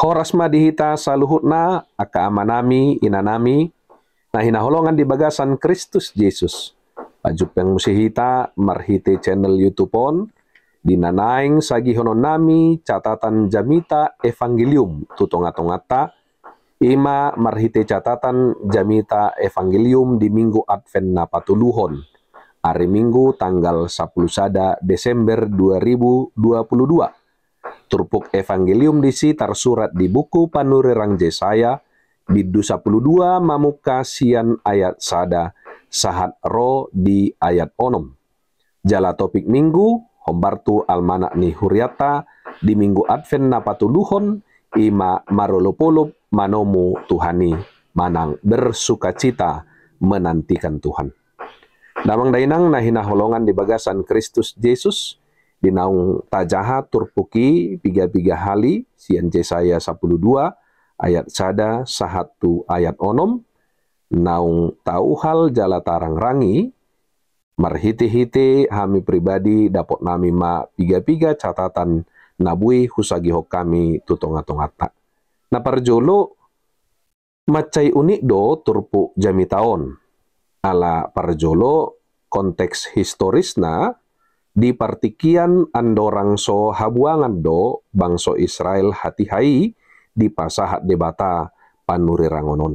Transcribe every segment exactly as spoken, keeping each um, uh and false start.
Horas ma di hita saluhutna, angka amanami, inanami, na hinaholongan di bagasan Kristus Jesus. Pajumpang muse hita marhite channel YouTube on, di na naeng sagihononnami catatan jamita evangelium tu tonga-tonganta, i ma marhite catatan jamita evangelium di Minggu Advent na patoluhon, ari Minggu tanggal sampulu sada Desember dua ribu dua puluh dua. Turpuk evangelium disi tarsurat di buku panurirang Jesaya, bindu sampulu dua, mamungka sian ayat sada sahat ro di ayat onom. Jala topik Minggu, hombar tu almanak ni hurianta di Minggu Advent na patoluhon, i ma marolop-olop manomu Tuhan i, manang bersukacita menantikan Tuhan. Damang dainang na hinaholongan di bagasan Kristus Jesus, di naung tajaha turpuk i piga-piga hali, sian Jesaya sampulu dua ayat sada sahat tu ayat onom, naung tauhal jala tarangrangi, marhite-hite hami pribadi dapotnami ma piga-piga catatan na boi husagihon hami tu tonga-tonganta. Na parjolo, mansai unik do turpuk jamita on. Ala parjolo, konteks historisna, di partingkian andorang so habuangan do bangso Israel hatiha i dipasahat Debata panurirangon on.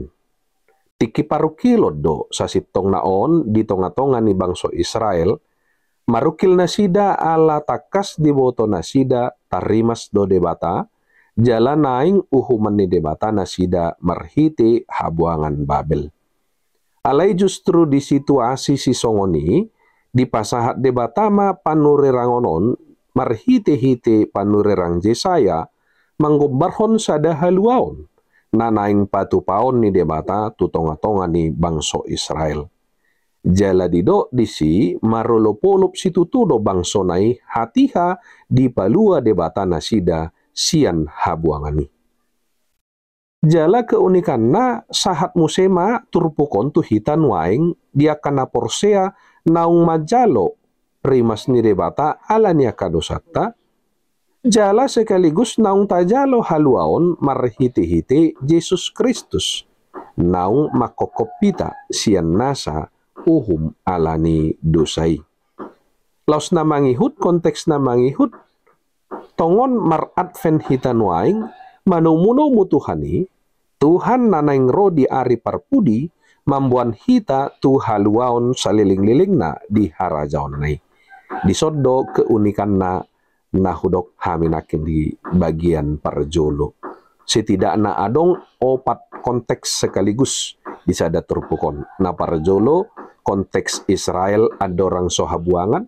Tingki parungkilon do sasintongna on di tonga-tonga ni bangso Israel, marungkil nasida ala tangkas diboto nasida tarrimas do Debata, jala naeng uhuman ni Debata nasida marhite habuangan Babel. Alai justru di situasi sisongon i, dipasahat Debata ma panurirangon on marhite-hite panurirang Jesaya, manggombarhon sada haluaon na naeng patupaon ni Debata tu tonga-tonga ni bangso Israel. Jala didok disi, marolop-olop situtu do bangsona i hatiha dipalua Debata nasida sian habuangan i. Jala keunikanna, sahat muse ma turpuk on tu hita nuaeng di angka na porsea naung manjalo rimas ni Debata ala ni angka dosanta, jala sekaligus naung tajalo haluaon marhite-hite Jesus Kristus, naung manghophop hita sian nasa uhum ala ni dosa i. Laos na mangihut, konteks na mangihut, tongon mar-Advent hita nuaeng, manomu-nomu Tuhan i, Tuhan na naeng ro di ari parpudi, mamboan hita tu haluaon salelenglelengna di harajaonna i. Dison do keunikanna na hudok hami nangkin di bagian parjolo. Setidakna adong opat konteks sekaligus di sada turpuk on. Na parjolo, konteks Israel andorang so habuangan.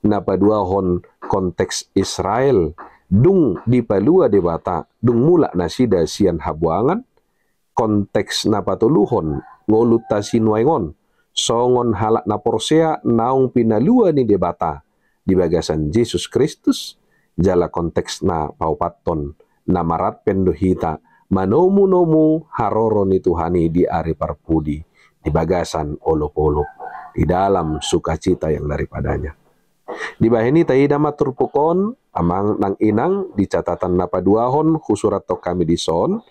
Na paduahon, konteks Israel dung dipalua Debata, dung mulak nasida sian habuangan. Konteks na patoluhon, ngolunta sinuaeng on songon halak na porsea naung pinalua ni Debata di bagasan Jesus Kristus. Jala konteks na paopathon, na mar-Advent do hita, manomu-nomu haroro ni Tuhan i di ari parpudi, di bagasan olop-olop, di dalam sukacita yang daripadanya. Dibahen i taida ma turpuk on, amang nang inang, di catatan na paduahon husurathon hami dison,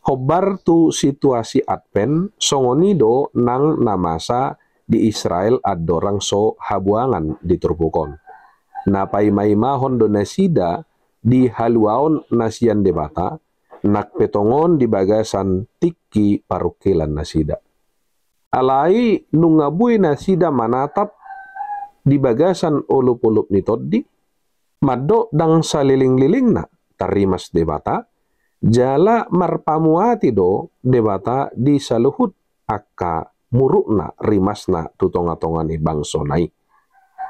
hombar tu situasi Advent, songon i do nang na masa di Israel andorang so habuangan di turpuk on. Na paima-imahon do nasida di haluaon na sian Debata, nang pe tongon di bagasan tingki parungkilan nasida. Alai nunga boi nasida manatap di bagasan olop-olop ni tondi, mandok ndang salelenglelengna tarrimas Debata, jala marpamuati do Debata di saluhut angka murukna rimasna tu tonga-tonga ni bangsona i.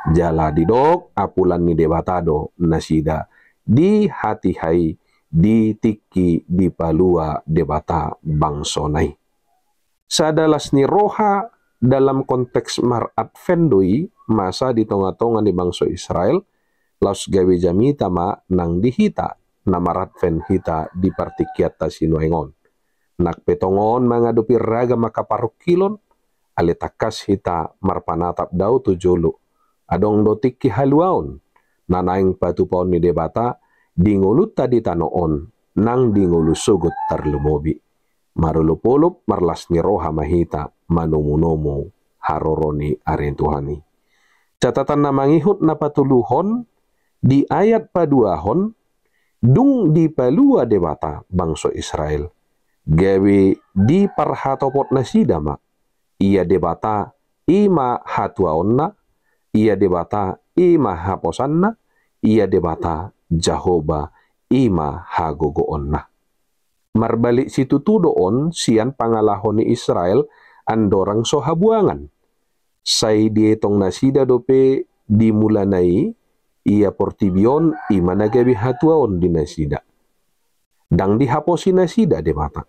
Jala didok apulan ni Debata do nasida di hatiha i, di tingki dipalua Debata bangsona i. Sada las ni roha dalam konteks mar-Advent do i masa di tonga-tonga ni bangso Israel, laos gabe jamita ma nang di hita na mar-Advent hita di partingkianta sinuaeng on. Nang pe tongon mangadopi ragam angka parungkilon, alai tangkas hita marpanatap dao tu jolo. Adong do tingki haluaon na naeng patupaon ni Debata di ngolunta di tano on, nang di ngolu sogot tarlumobi. Marolopolop marlas ni roha ma hita manomunomu haroro ni ari ni Tuhan i. Catatan na mangihut na patoluhon, di ayat paduahon, dung dipalua Debata bangso Israel, gabe diparhatopot nasida ma, ia Debata i ma hatuaonna, ia Debata i ma haposanna, ia Debata Jahowa i ma hagogoonna. Marbalik situtu do on sian pangalaho ni Israel andorang so habuangan. Sai dietong nasida dope di mulana i, ia portibi on i ma na gabe hatuaon di nasida. Ndang dihaposi nasida Debata.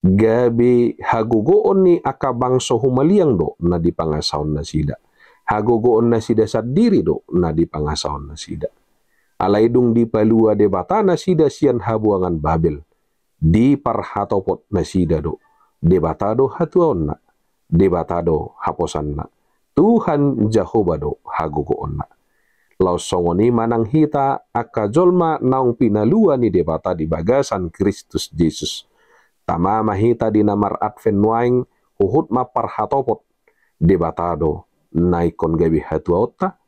Gabe hagogoon ni angka bangso humaliang do na dipangasahon nasida. Hagogoon nasida sandiri do na dipangasahon nasida. Alai dung dipalua Debata nasida sian habuangan Babel, diparhatopot nasida do, Debata do hatuaonna, Debata do haposanna, Tuhan Jahowa do hagogoonna. Laos songon i ma nang hita angka jolma naung pinalua ni Debata di bagasan Kristus Jesus. Tama ma hita di na mar-Advent nuaeng huhut mamparhatopot, Debata do na ingkon gabe hatuaonta,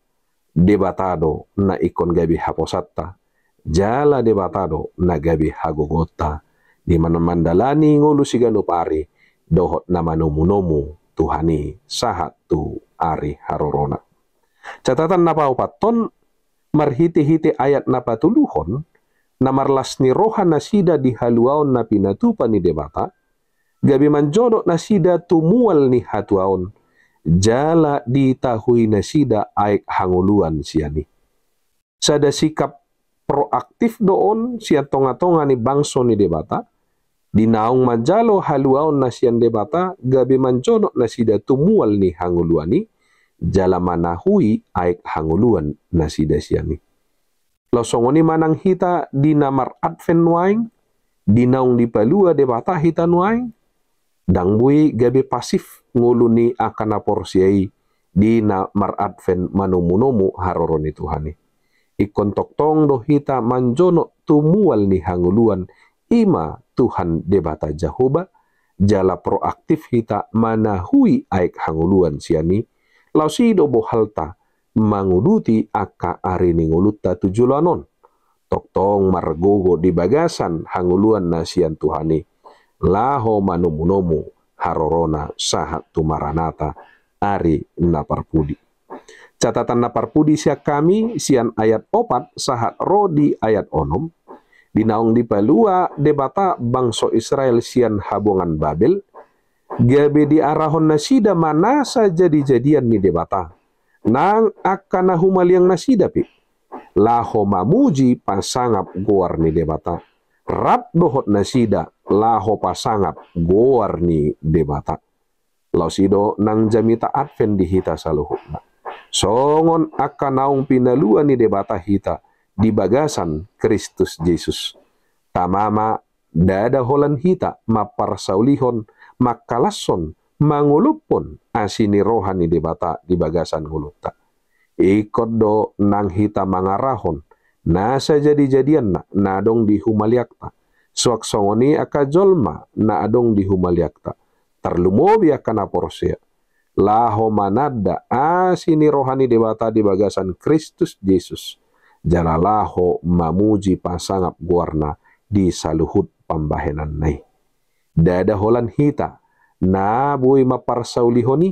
Debata do na ingkon gabe haposanta, jala Debata do na gabe hagogoonta, di na mandalani ngolu siganup ari, dohot na manomunomu Tuhan i sahat tu ari harorona. Catatan na paopathon, marhitehite ayat na patoluhon, na marlas ni roha nasida di haluaon na pinatupa ni Debata, gabe manjonok nasida tu mual ni hatuaon, jala ditahui nasida aek hangoluan sian i. Sada sikap proaktif do on sian tongatonga ni bangso ni Debata, di naung manjalo haluaonna sian Debata, gabe manjonok nasida tu mual ni hangoluan i, jala manahui aek hangoluan nasida sian i. Laos songon i ma nang hita di na mar-Advent nuaeng, di naung dipalua Debata hita nuaeng, ndang boi gabe pasif ngolu ni angka na porsea i di na mar-Advent manomunomu haroro ni Tuhan i. Ingkon tongtong do hita manjonok tu mual ni hangoluan, i ma Tuhan Debata Jahowa, jala proaktif hita manahui aek hangoluan sian i, laos i do bohalta manguduti angka ari ni ngolunta tu joloan on. Tongtong margogo di bagasan hangoluan na sian Tuhan i, laho manomunomu harorona sahat tu Maranata, ari na parpudi. Catatan na parpudi sian hami, sian ayat opat sahat ro di ayat onom, di naung dipalua Debata bangso Israel sian habuangan Babel, gabe diarahon nasida ma nasa jadijadian ni Debata, nang angka na humaliang nasida pe, laho mamuji pasangap goar ni Debata. Rap dohot nasida laho pasangap goar ni Debata. Laos i do nang jamita Advent di hita saluhutna. Songon angka naung pinalua ni Debata hita di bagasan Kristus Jesus. Tama ma, ndada holan hita mamparsaulihon, mangkalashon, mangolophon asi ni roha ni Debata di bagasan ngolunta. Ingkon do nang hita mangarahon nasa jadijadianna na adong di humaliangta, suang songon i angka jolma na adong di humaliangta, tarlumobi angka na porsea, laho mananda asi ni roha ni Debata di bagasan Kristus Jesus, jala laho mamuji pasangap goarna di saluhut pambahenanna i. Ndada holan hita na boi mamparsaulihon i,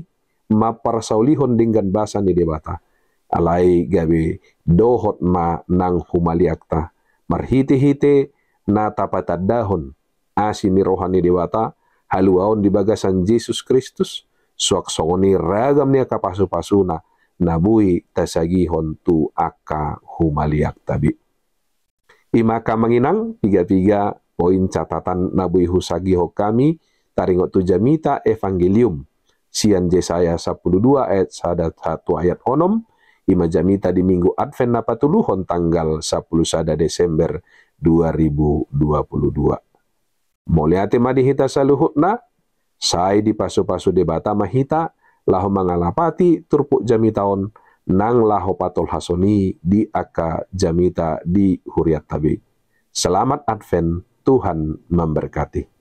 mamparsaulihon denggan basa ni Debata. Alai gabe dohot ma nang humaliangta, marhitehite na tapatandahon asi ni roha ni Debata, haluaon di bagasan Jesus Kristus, suang songon i ragam ni angka pasupasuna na boi tasagihon tu angka humaliangta be. I ma angka amang inang, piga-piga poin catatan na boi husagihon hami, taringot tu jamita Evangelium sian Jesaya sampulu dua ayat sada sahat tu ayat onom, i ma jamita di Minggu Advent na patoluhon tanggal sampulu sada Desember dua ribu dua puluh dua. Mauliate ma di hita saluhutna, sai dipasupasu Debata ma hita, laho mangalapati turpuk jamita on, nang laho patolhashon i di angka jamita di hurianta be. Selamat Advent, Tuhan memberkati.